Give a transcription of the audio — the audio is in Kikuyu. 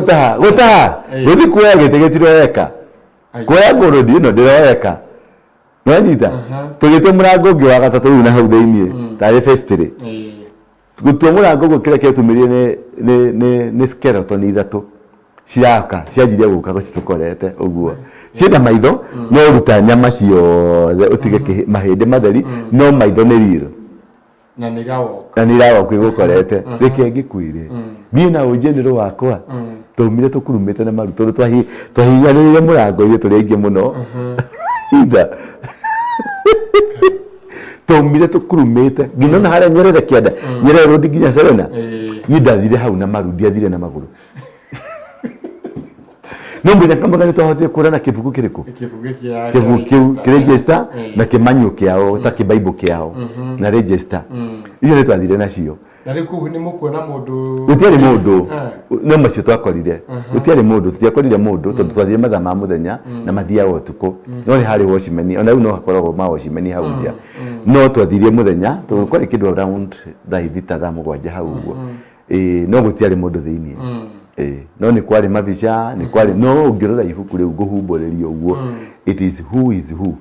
Gũtaha, gũtaha. Gũthiĩ kuoya gĩtĩ gĩtiroeka. Kuoya ngũrũndi ĩno ndĩroeka. Nĩwanyita? Tũgĩtua mũrango ũngĩ wa gatatũ rĩu na hau thĩiniĩ, tarĩ vestry. Gũtua mũrango ũguo, kĩrĩa kĩatumĩrire nĩ skeleton ithatũ ciraka cianjirie gũka citũkorete ũguo, ciĩna maitho, no ruta nyama ciothe ũtige mahĩndĩ matheri, no maitho nĩ real. Na nĩ irawoka. Na nĩ irawoka igũkorete. Reke ngĩkwĩre, niĩ na ũnjenĩrũ wakwa twaumire tũkurumĩte na maru tondũ twahihinyanĩrĩire mũrango-inĩ tũrĩ aingĩ mũno. Itha twaumire tũkurumĩte nginya ona harĩa Nyerere kĩanda, Nyerere Road nginya Serena. Niĩ ndathire hau na maru, ndiathire na magũrũ. No mũthenya kamwe nĩ twahotire kũra na kĩbuku kĩrĩkũ? Kĩbuku kĩa Kĩbuku kĩu kĩ register na kĩmanyu kĩao ta kĩbaibo kĩao na register icio nĩ twathire nacio. Na rĩu kũu nĩ mũkuona mũndũ? Gũtiarĩ mũndũ. No macio twakorire gũtiarĩ mũndũ, tũtiakorire mũndũ tondũ twathire mathaa ma mũthenya na mathiaga ũtukũ. No nĩ harĩ watchman, ona rĩu no hakoragwo ma watchman hau nja, no twathire mũthenya tondũ kwarĩ kĩndũ around thaa 6, thaa 7 hau ũguo. Ĩĩ, no gũtiarĩ mũndũ thĩiniĩ. Ĩĩ, no nĩ kwarĩ mabica, nĩ kwarĩ, no ũngĩrora ibuku rĩu ngũhumbũrĩria ũguo, it is who is who.